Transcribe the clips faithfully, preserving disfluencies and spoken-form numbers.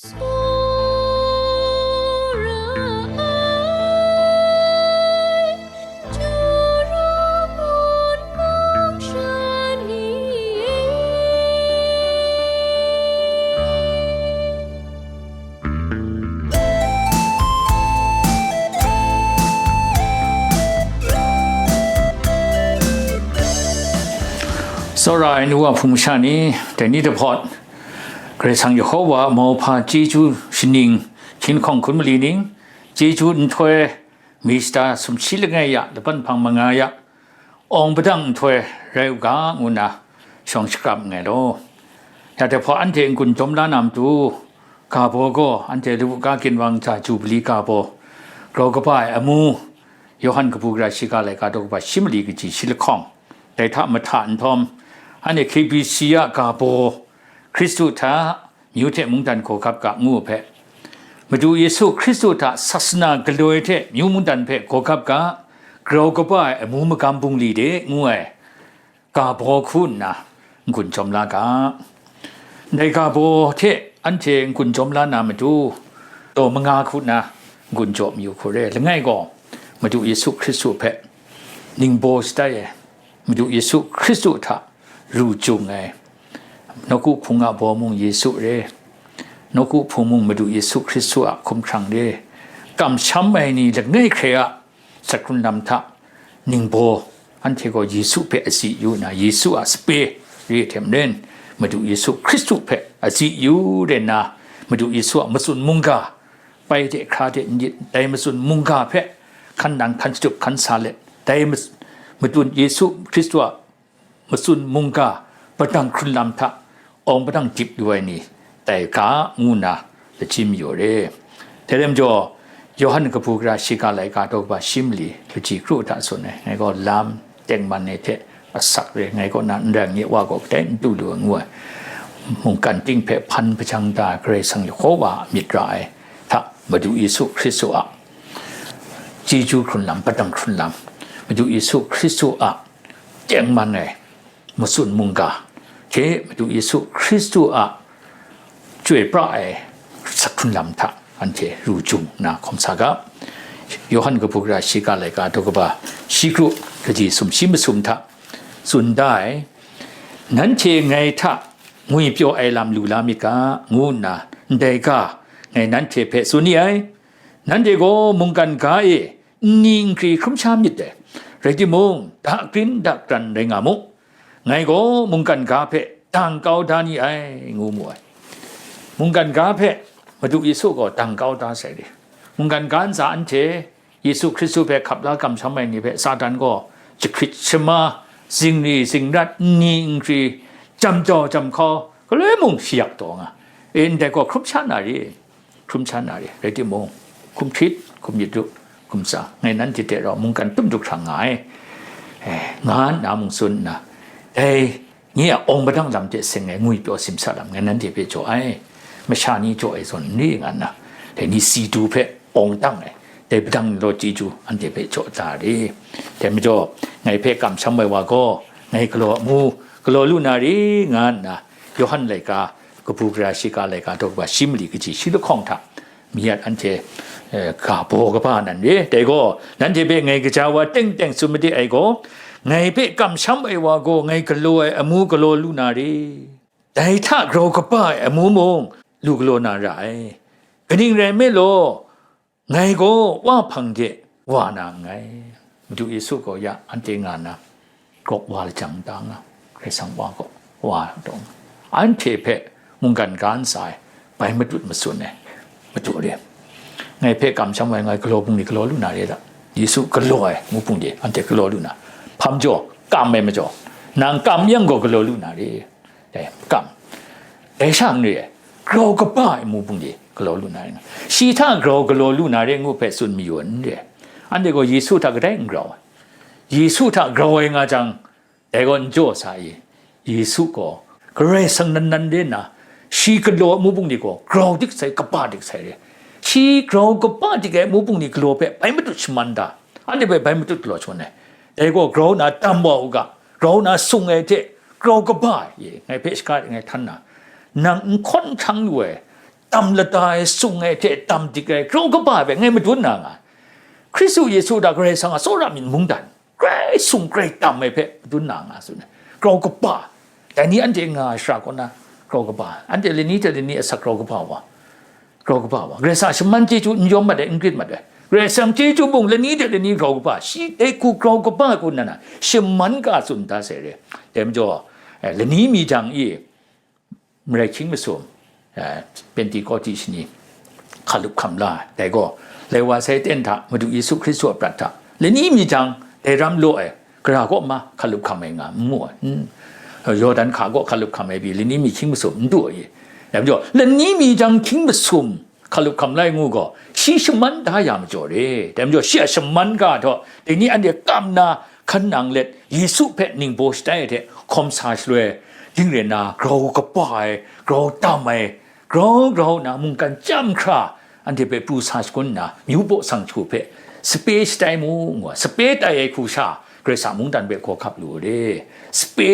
Tsawra ai, Jura mun mung sha ni e. Tsawra ai nu wa hpung masha ni, dai ni dahpawt, Karai Kasang Yehova a mauhpa chyeju shaning, hkying hkawng hkun mali ning, chyeju nhtoi, mi shata sumshi langai ya, laban hpang manga ya, awng padang nhtoi rai u ga, ngu nna shawng shakram nngai law. Ya dai hpaw anhte n-gun jawm la na matu, ga baw gaw anhte lawu ga ginwang hta Jubili ga baw, grau kaba ai amu, Yawhan kabu gara shiga laika daw kaba shi mali kaji shi lahkawng, dai hta mahta nhtawm, anhte K B C a ga baw, Hkristu hta, myu hte mungdan gaw gap ga, ngu hpe, Madu Yesu Hkristu hta sasana galoi hte myu mungdan hpe gaw gap ga, grau kaba ai amu magam bungli de, ngu ai, ga baw hku nna n-gun jawm la ga. Ndai ga baw hte anhte n-gun jawm la na matu, daw manga hku nna n-gun jaw mayu hku re. Langai gaw, Madu Yesu Hkristu hpe ningbaw shatai ai, Madu Yesu Hkristu hta ru jung ai, nawku hpung a baw mung Yesu re, nawku hpung mung Madu Yesu Hkristu a hkumhkrang re, kamsham ai ni langai hkrai a sakhkrun lam hta ningbaw, anhte gaw Yesu hpe asi yu nna, Yesu a sape re ai hte maren, Madu Yesu Hkristu hpe asi yu rai nna, Madu Yesu a matsun mungga, pai hte hkra hte n-yit, dai matsun mungga hpe hkan nang hkan shatup hkan sa let, dai mas-, matsun Yesu Hkristu a matsun mungga padang hkrun lam hta awng padang dip lu ai ni tai ga, ngu nna lachyim mayu re. Dai rai majaw, Yawhan kabu gara shiga laika daw kaba shi mali kaji kru hta tsun ai, ngai gaw lam tengman ai hte asak re, ngai kaw na n rai, nye Wa gaw kadai n du lu ai, ngu ai. Mungkan ting hpe hpan hpajang da ai Karai Kasang Yehova a myit ra ai hta, Madu Yesu Hkristu a chyeju hkrun lam, padang hkrun lam, Madu Yesu Hkristu a tengman ai matsun mungga hte Madu Yesu Hkristu a chyoi pra ai sakhkrun lam hta anhte ru jung nna hkawm sa ga. Yawhan kabu gara shiga laika daw kaba shi kru kaji sumshi masum hta tsun da ai, nanhte ngai hta ngwipyaw ai lam lu la myit ga, ngu nna ndai ga ngai nanhte hpe tsun ni ai. Nanhte gaw mungkan ga e nni nkri hkrum sha myit dai, rai timung, dakrin dakran rai nga mu. Ngai gaw mungkan ga hpe dang kau da ni ai, ngu mu ai. Mungkan ga hpe Madu Yesu gaw dang kau da sai re. Mungkan ga ntsa anhte Yesu Hkristu hpe hkap la kamsham ai ni hpe Satan gaw jahkrit shama, zingri zingrat, nni nkri, jam jau jam hkau, galoi mung shayak taw nga. E, ndai gaw hkrum sha na re, hkrum sha na re, rai timung, hkum hkrit, hkum myit ru, hkum tsa, ngai nanhte hte rau mungkan tum du hkrang nga ai, eh, nga nna mung tsun nna, dai nye a awng padang lam hte seng ai ngwipyaw simsa lam ngai nanhte hpe jaw ai, masha ni jaw ai zawn n re nga nna, dai ni si du hpe awng dang ai, dai padang law chyeju anhte hpe jaw da re. Dai majaw, ngai hpe kamsham ai wa gaw, ngai galaw amu galaw lu na re, nga nna, Yawhan laika, kabu gara shiga laika daw kaba shi mali kaji shi lahkawng hta, mi yat anhte, eh, ga baw kaba nan re. Dai gaw, nanhte hpe ngai kaja wa teng teng tsun made ai gaw, ngai hpe kamsham ai wa gaw, ngai galaw ai amu galaw lu na re. Dai hta grau kaba ai amu mung lu galaw na ra ai. Kaning rai nme law, ngai gaw Wa hpang de wa na nngai. Madu Yesu gaw ya anhte nga nna, gawk wa lajang da nga, Karai Kasang Wa gaw wa taw nga. Anhte hpe mungkan ga ntsa e bai matut matsun ai, madu re. Ngai hpe kamsham ai ngai galaw bungli galaw lu na re da. Yesu galaw ai mu bungli anhte galaw lu na, hpa majaw, kam ai majaw, nang kam yang gaw galaw lu na re. Dai, kam. Dai sha n re ai, grau kaba ai mu bungli galaw lu na re nga. Shi hta grau galaw lu na re ngu hpe tsun mayu n re ai. Anhte gaw Yesu hta kadai n grau ai. Yesu hta grau ai nga jang, dai gaw n jaw sa i. Yesu gaw Karai Kasang nan nan re nna, shi galaw ai mu bungli gaw grau dik sai, kaba dik sai re. Shi grau kaba dik ai mu bungli galaw hpe bai matut shaman da, anhte hpe bai matut galaw shangun ai. Dai gaw grau na dam wa u ga, grau na sung ai hte grau kaba ai, ngai hpe shaga de ngai htan na, nang n hkawn n hkrang lu ai, tam lada ai, sung ai hte tam dik ai, grau kaba ai hpe ngai madun na nga. Hkristu Yesu hta Karai Kasang a tsawra myit mungdan, grai sung grai tam ai hpe madun na nga tsun ai. Grau kaba, dai ni anhte nga ai shara kaw na grau kaba, anhte lani hte lani asak grau kaba wa, grau kaba wa, Karai Kasang a shaman chyeju n yawm mat ai, n grit mat ai, Karai Kasang chyeju mung lani hte lani grau kaba, shi dai hku grau kaba ai hku nna na shaman ga tsun da sai re. Dai majaw, eh, lani mi jang i, Marai hkying masum, eh, Pentekote shani, hkalup hkam la ai, dai gaw, lai wa sai ten hta, Madu Yesu Hkristu a prat hta, lani mi jang, dai ram law ai, gara kaw ma hkalup hkam ai nga, n mu ai, n, Yawdan hka kaw hkalup hkam ai pyi, lani mi hkying masum n du ai. Dai majaw, lani mi jang hkying masum hkalup hkam la ai ngu gaw, shi shaman da ya majaw re. Dai majaw, shi a shaman ga htaw, dai ni anhte kam nna, hkan nang let, Yesu hpe ningbaw shatai ai hte hkawm sa shaloi, dingre na grau kaba ai, grau tam ai, grau grau na mungkan chyam hkra, anhte hpe pru sa shagun nna, myu baw sang hku hpe sape shatai mu, ngu ai, sape tai ai hku sha, Karai Kasang mungdan hpe hkaw hkap lu re. Sape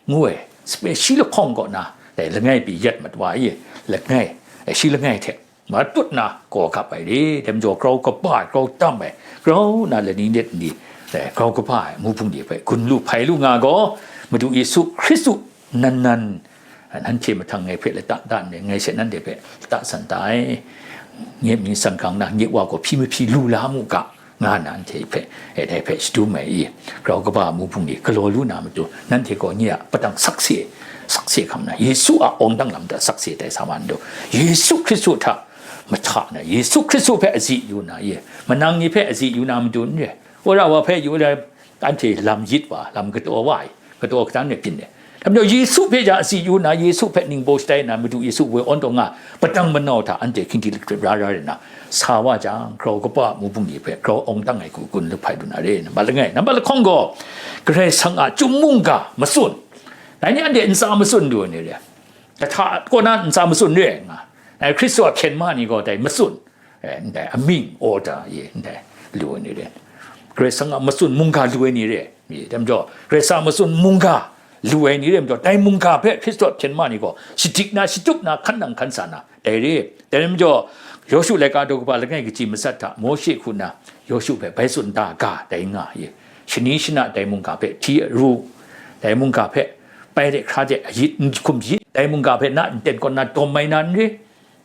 ngu ai, sape shi lahkawng kaw na, dai langai pyi yat mat wa i, langai, eh, shi langai hte matut na hkaw hkap ai re, dai majaw grau kaba ai, grau tam ai, grau na lani let ni, eh, grau kaba ai mu hpung de hpe gun lu hpai lu nga gaw, Madu Yesu Hkristu nan nan, nanhte mahtang ngai hpe lata da ndai, ngai she nanhte hpe lata san ta ai, nye myit sanggang na, nye Wa gaw hpyi mahpyi lu la mu ga, nga nna anhte hpe, eh, dai hpe shadum ai i, grau kaba mu hpung ni galaw lu na matu, nanhte gaw nye a padang sakse, sakse hkam na, Yesu a awng dang lam hta sakse tai sa wa n du, Yesu Hkristu hta mahta na, Yesu Hkristu hpe azi yu na i, manang ni hpe azi yu na matu n re, wora wa hpe yu ai, anhte lam yit wa, lam kataw wa ai, kataw katan ai byin ai. Dai majaw Yesu hpe ja azi yu na, Yesu hpe ningbaw shatai na, Madu Yesu woi awn taw nga, padang manau hta anhte hkingdi lakrip ra ra rai na, sa wa jang, grau kaba mu bungli hpe grau awng dang ai hku gun lahpai lu na re, nambat langai, nambat lahkawng gaw, Karai Kasang a chyum mungga matsun, dai ni anhte ntsa matsun lu ai ni re, kahta kaw na ntsa matsun re nga, dai Hkristu a hpyen ma ni gaw dai matsun, eh, ndai amying order ye ndai lu ai ni re, Karai Kasang a matsun mungga lu ai ni re, ye, dai majaw, Karai Kasang a matsun mungga lu ai ni re majaw, dai mungga hpe Hkristu a hpyen ma ni gaw shadik na, shatup na, hkan nang hkan sa na, dai re. Dai rai majaw, Yawshu laika daw kaba langai kaji matsat hta, Mawshe hku na Yawshu hpe bai tsun da ga, dai nga ye, shani shana dai mungga hpe hti ru, dai mungga hpe bai de hkra de ayit n hkum yit, dai mungga hpe na nten kaw na dawm ai na n re,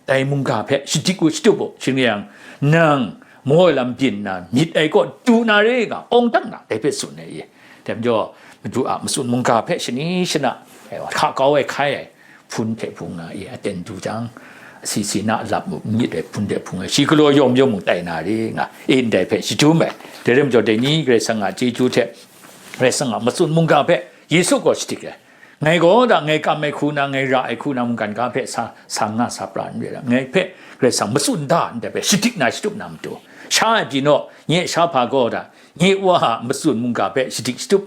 dai mungga hpe shadik u, shatup u, shing rai yang, nang maw ai lam byin nna myit ai kaw du na re nga, awng dang na, dai hpe tsun ai i. Dai majaw, Madu a matsun mungga hpe shani shana, eh, hka kau ai hkai ai, hpun hte hpung nga i, aten du jang, asi si na lap mu, myit ai hpun hte hpung ai, shi galaw yawm yawm mung tai na re nga, e ndai hpe shadum ai. Dai rai majaw, dai ni Karai Kasang a chyeju hte, Karai Kasang a matsun mungga hpe Yesu gaw shadik ai. Ngai gaw da, ngai kam ai hku na, ngai ra ai hku na, mungkan ga hpe sa, sa nga sa pra n re ai, ngai hpe Karai Kasang matsun da ndai hpe shadik na shatup na matu, sha ai pyi naw, nye sha hpa gaw da, nye Wa a matsun mungga hpe shadik shatup,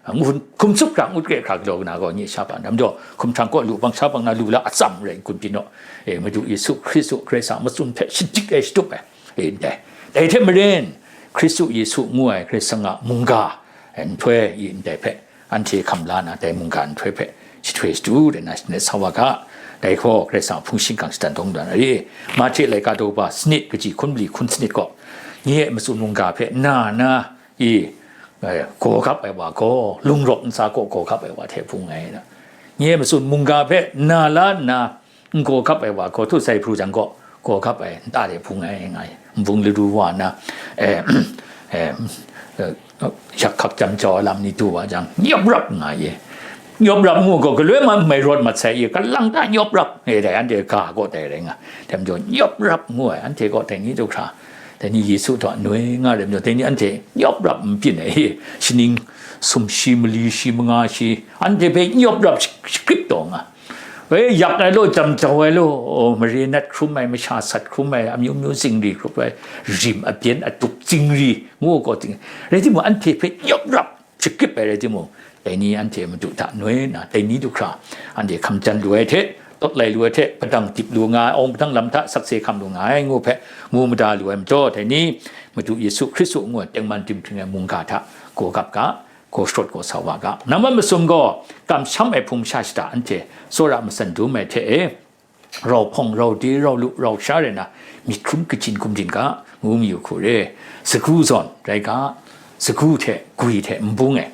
ngun hkum tsup hkra, ngut kre hkra galaw na gaw, nye sha hpa na majaw, hkum hkrang kaw lu bang sha bang na lu la atsam rai n kun pyi naw, e, Madu Yesu Hkristu, Karai Kasang a matsun hpe shadik ai shatup ai, e, ndai. Dai hte maren, Hkristu Yesu ngu ai Karai Kasang a mungga, e, nhtoi, i, ndai hpe, anhte hkam la na, dai mungga nhtoi hpe, jahtoi shadu de na, shani sa wa ga, dai hkaw, Karai Kasang a hpung shingkang shadan dawng dan ai. Mahte laika daw ba sanit, kaji hkun mali hkun sanit gaw, nye a matsun mungga hpe na na, i, eh, gaw gap ai wa gaw, lungrawk ntsa kaw gaw gap ai wa hte hpung ai na. Nye a matsun mungga hpe na la nna, n gaw gap ai wa gaw, htu sai pru jang gaw, gaw gap ai nta de hpung ai nga ai. Nbung ladu wa nna, eh, eh, eh, yak hkak jam jau ai lam ni du wa jang, nyawp rap nga ye. Nyawp rap ngu gaw, galoi ma n mai rawt mat sai ye, kalang ta nyawp rap, eh, dai anhte ga gaw dai rai nga. Dai majaw, nyawp rap ngu ai, anhte gaw dai ni du hkra, dai ni Yesu hta noi nga rai majaw, dai ni anhte nyawp rap n byin ai, shaning sumshi, mali shi, manga shi, anhte hpe nyawp rap sh-, shagrip taw nga. E, yak ai law, jam jau ai law, o, mare nat hkrum ai, masha sat hkrum ai, amyu myu zingri hkrup ai, rim abyen adup zingri, ngu gaw ting. Rai timung, anhte hpe nyawp rap shagrip ai rai timung, dai ni anhte Madu hta noi nna, dai ni du hkra, anhte hkam jan lu ai hte, tawt lai lu ai hte, padang dip lu nga ai, awng padang lam hta sakse hkam lu nga ai, ngu hpe, ngu mada lu ai majaw, dai ni Madu Yesu Hkristu ngu ai tengman dinghpring ai mungga hta, gaw gap ga, gaw sharawt gaw sa wa ga. Nambat masum gaw, kamsham ai hpung masha shada anhte tsawra matsan dum ai hte e, rau hpawng, rau de, rau lu, rau sha rai na, myit hkrum kachyin kumrin ga, ngu mayu hku re. Sagu zawn rai ga, sagu hte gwi hte nbung e,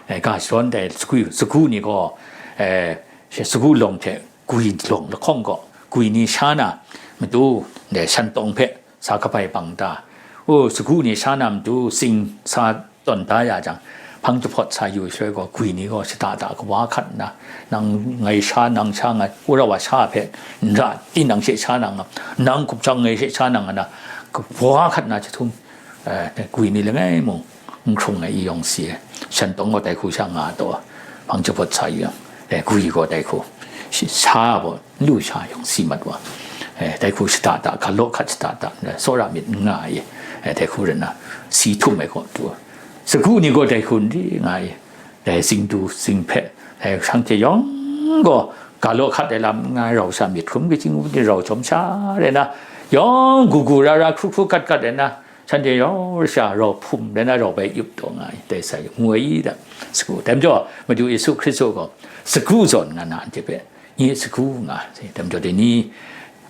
rai ga, shawn dai sagu, sagu ni gaw, eh, sagu lawng hte gwi lawng lahkawng gaw, gwi ni sha na, matu, dai shan tawng hpe sa kabai bang ta, u, sagu ni sha na matu sing sa tawn da ya jang, hpang jahpawt sa yu shaloi gaw, gwi ni gaw shada da kawa hkat nna, nang ngai sha, nang sha, ngai, wora wa sha hpe n ra, tinang she sha nang, nang hkup jang ngai she sha nang, nna kawa hkat nna jahtum, eh, gwi ni langai mung n hkrung ai i yawng si ai. Shan tawng gaw dai hku sha nga taw, hpang jahpawt sa yu yang, eh, gwi gaw dai hku shi-, sha gaw, lu sha yawng si mat wa, eh, dai hku shada da, ga law hkat shada da, eh, tsawra myit n nga ai, eh, dai hku rai na, si htum ai gaw tu, sagu ni gaw dai hku n di nga ai, dai singdu, sing hpe, dai shanhte yawng gaw, ga law hkat ai lam n nga ai, rau sha myit hkrum kachyin kumrin rau jawm sha rai na, yawng gu gu ra ra, hkru hkru gat gat rai na, shanhte rau sha rau hpum rai na, rau bai yup taw nga ai, dai sai ngu ai da, sagu. Dai majaw, Madu Yesu Hkristu gaw sagu zawn nga na anhte hpe, nye sagu nga, dai majaw, dai ni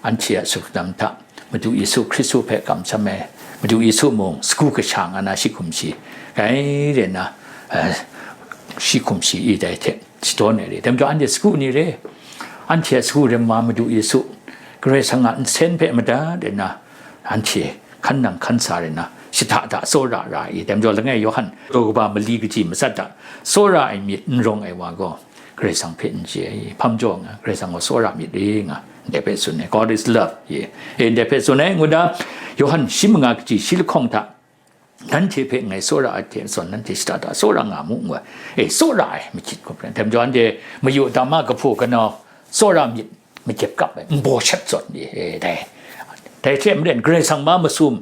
anhte a sutdam hta, Madu Yesu Hkristu hpe kamsham ai, Madu Yesu mung sagu kasha nga na shi hkum shi, gai rai na, eh, shi hkum shi i dai hte shadawn ai re. Dai majaw, anhte sagu ni re, anhte a sagu rai nma Madu Yesu, Karai Kasang a nsen hpe madat rai na, anhte hkan nang hkan sa rai na, shada da tsawra ra i. Dai majaw, langai Yawhan daw kaba mali kaji matsat hta tsawra ai myit n rawng ai wa gaw, Karai Kasang hpe n chye ai, hpang jaw nga, Karai Kasang gaw tsawra myit re nga, ndai hpe tsun ai, God is love, ye, e, ndai hpe tsun ai, ngu na, Yawhan shi manga kaji shi lahkawng hta, nanhte hpe ngai tsawra ai hte zawn, nanhte shada da tsawra nga mu, ngu ai, e, tsawra ai, mahkyit hkawm rai, dai majaw, anhte mayu dama kahpu kanau, tsawra myit, makyep kap ai, nbaw shat zawn ni, e, dai. Dai hte maren, Karai Kasang ma masum,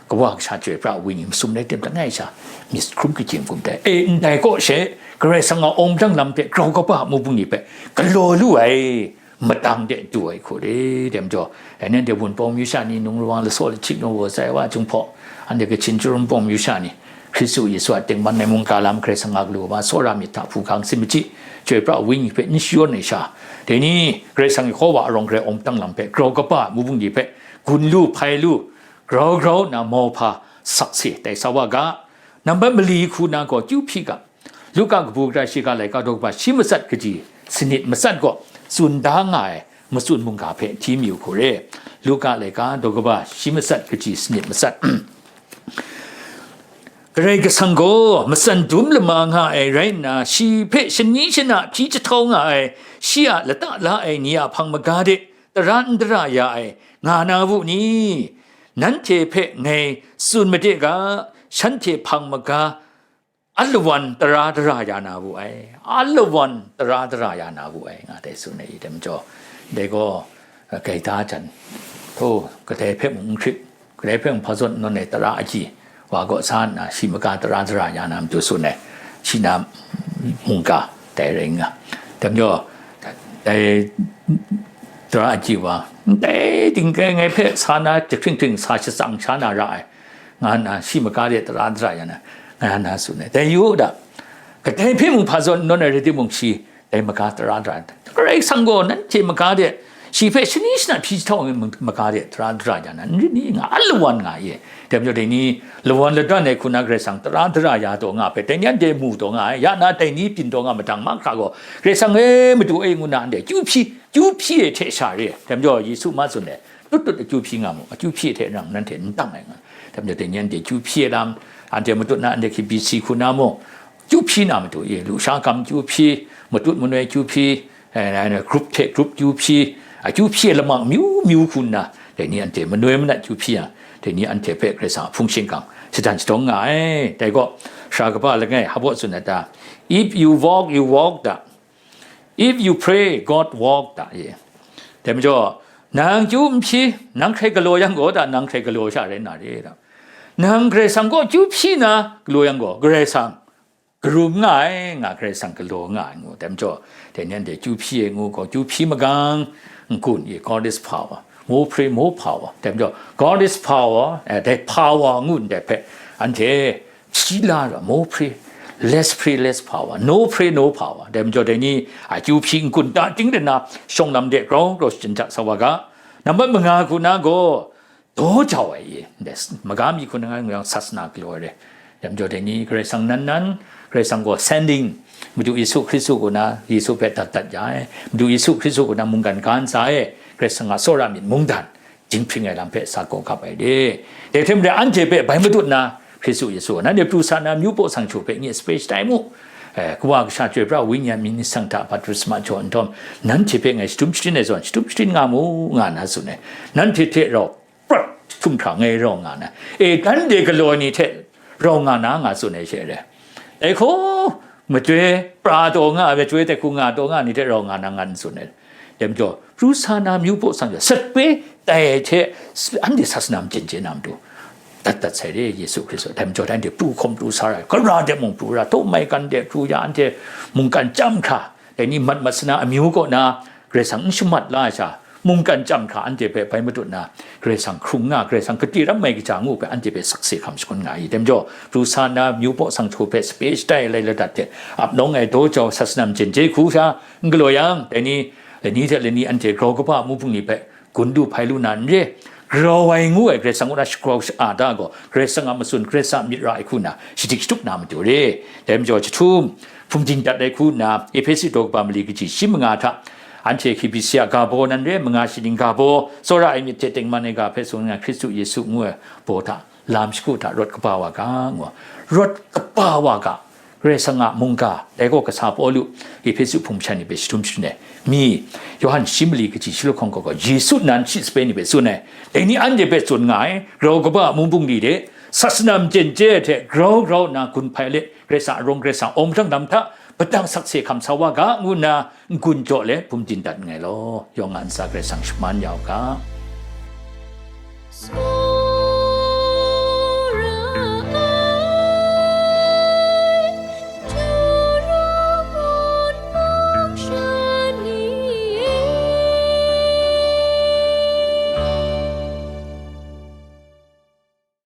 Kawa Kasha Chyoi Pra Wenyi masum rai tim langai sha, myit hkrum kachyin kum dai. E, ndai kaw she, Karai Kasang a awng dang lam hpe grau kaba a mubung ni hpe galaw lu ai, matang de du ai hku re, dai majaw, e, nanhte Wunpawng myu sha ni, nung rawang lasaw lahtik naw wa sai wa, Jinghpaw, anhte Kachin Chyum Wunpawng myu sha ni, Hkristu Yesu a tengman ai mungga lam Karai Kasang a galu wa, tsawra myit hta hpu gang sin machyi, Chyoi Pra Wenyi hpe n shayawn ai sha, dai ni Karai Kasang hkaw wa arawng hkrai awng dang lam hpe grau kaba ai mubung ni hpe gun lu, hpai lu, grau grau nna mauhpa sakse tai sa wa ga, nambat mali hku na gaw kyu hpyi ga, Luka kabu gara shiga laika daw kaba shi matsat kaji sanit matsat gaw tsun da nga ai matsun mungga hpe hti mayu hku re. Luka laika daw kaba shi matsat kaji sanit matsat. Karai Kasang gaw matsan dum lama nga ai rai nna, shi hpe shani shana hpyi jahtau nga ai, shi a lata la ai ni a hpang maga de tara n dara ya ai, nga na wu ni? Nanhte hpe ngai tsun made ga, shanhte hpang maga alawan tara dara ya na wu ai, alawan tara dara ya na wu ai, nga dai tsun ai, dai majaw, dai gaw, gaida jan, hto, kadai hpe mung n hkrit, kadai hpe mung hpa zawn n nawn ai tara agyi wa gaw sa nna, shi maga tara dara ya na matu tsun ai, shi na mungga dai rai nga. Dai majaw, dai tara agyi wa, ndai dinggai ngai hpe sa na, jahkring hkring sa shatsang sha na ra ai, nga nna shi maga de tara dara ya na, nga nna tsun ai. Dai yu u da, kadai hpe mung hpa zawn n nawn ai rai timung, shi dai maga tara dara, Karai Kasang gaw nanhte maga de, shi hpe shani shana hpyi jahtau ai maga de tara dara ya na, n rit ni? Nga alawan nga ye. Dai majaw, dai ni lawan ladan ai hku na Karai Kasang tara dara ya taw nga hpe, dai ni anhte mu taw nga ai, ya na dai ni byin taw nga madang mahkra gaw, Karai Kasang e, Madu e, ngu na anhte kyu hpyi, kyu hpyi ai hte sha re. Dai majaw, Yesu ma tsun ai, tut tut akyu hpyi nga mu, akyu hpyi hte rang nanhte n tang ai nga. Dai majaw, dai ni anhte kyu hpyi ai lam, anhte matut na, anhte hkye byi si hku na mung, kyu hpyi na matu, e, lusha gam kyu hpyi, matut manoi kyu hpyi, e, e, grup hte grup kyu hpyi, akyu hpyi ai lamang myu myu hku nna, dai ni anhte manoi manat kyu hpyi yang, dai ni anhte hpe Karai Kasang a hpung shingkang shadan shadawng nga ai. Dai gaw, Sara kaba langai hpaw tsun ai ta, "If you walk, you walk" da, "If you pray, God walk" da, ye. Dai majaw, nang kyu n hpyi, nang hkrai galaw yang gaw, da, nang hkrai galaw sha rai na re, da. Nang Karai Kasang kaw kyu hpyi na galaw yang gaw, Karai Kasang karum nga ai, nga Karai Kasang galaw nga ai ngu. Dai majaw, dai ni anhte kyu hpyi ai ngu gaw, kyu hpyi magang, n-gun e, God is power. More pray, more power. Dai majaw, God is power, eh, dai power ngu ndai hpe, anhte hpyi la ra, more pray, Less pray, less power. No pray, no power. Dai majaw dai ni, akyu hpyi n-gun ta ting de na, shawng lam de grau grau shachyen ja sa wa ga. Nambat manga hku na gaw, daw jau ai i, maga mi hku na nga yang sasana galaw ai re. Dai majaw dai ni, Karai Kasang nan nan, Karai Kasang gaw sending, Madu Yesu Hkristu hku na, Yesu hpe dat dat ya ai, Madu Yesu Hkristu hku na mungkan ga ntsa e, Karai Kasang a tsawra myit mungdan, jinghpring ai lam hpe sa gaw gap ai de. Dai hte maren anhte hpe bai matut na, Hkristu Yesu, nanhte pru sa na, myu paw sang hku hpe nye sape shatai mu. Eh, Kawa Kasha Chyoi Pra Wenyi a mying ningsang hta baptisma jaw nhtawm, nanhte hpe ngai shadum sharin ai zawn, shadum sharin nga mu, nga na tsun ai. Nanhte hte rau prat htum hkra ngai rau nga na. E, nanhte galaw ai ni hte rau nga na, nga tsun ai she re. Dai hku, machyoi pra taw nga ai, machyoi dai hku nga taw nga ai ni hte rau nga na, nga n tsun ai. Dai majaw, pru sa na myu paw sang hku, sape tai ai hte, anhte sasana machyen chye na matu, dat dat sai re, Yesu Hkristu. Dai majaw, dai anhte pru hkawm pru sa ra, kara de mung pru ra, tau maigan de pru ya, anhte mungkan chyam hkra, dai ni mat masana amyu kaw na, Karai Kasang n shamat la ai sha, mungkan chyam hkra anhte hpe bai matut na, Karai Kasang hkrung nga, Karai Kasang kate ram ai kaja ngu hpe anhte hpe sakse hkam shangun nga ai. Dai majaw, pru sa na myu paw sang hku hpe sape shatai ai lai ladat hte ap nawng ai daw jau sasana machyen chye hku sha n galaw yang, dai ni, lani hte lani anhte grau kaba a mung bungli hpe gun lu hpai lu na n re, grau ai ngu ai Karai Kasang kaw na shagrau sha-, a da gaw, Karai Kasang a matsun, Karai Kasang a myit ra ai hku na shadik shatup na matu re. Dai majaw, jahtum hpungdim dat ai hku na, Ehpesu daw kaba mali kaji shi manga hta, anhte Hkristu a ga baw nan re, manga shining ga baw, tsawra ai myit hte tengman ai ga hpe tsun nga, Hkristu Yesu ngu ai baw hta, lam shagu hta rawt kaba wa ga, ngu, rawt kaba wa ga, Karai Kasang a mungga, dai gaw kasa Pawlu, Ehpesu hpung masha ni hpe shadum sharin ai mi, Yawhan shi mali kaji shi lahkawng gaw, gaw Yesu nan shi sape ni hpe tsun ai, dai ni anhte hpe tsun nga ai, grau kaba a mung bungli de, sasana machyen chye ai hte grau grau nna gun hpai let, Karai Kasang a arawng, Karai Kasang a awng mahtang lam hta, padang sakse hkam sa wa ga, ngu nna n-gun jaw let hpungdim dat nngai law, yawng a ntsa Karai Kasang shaman ya u ga.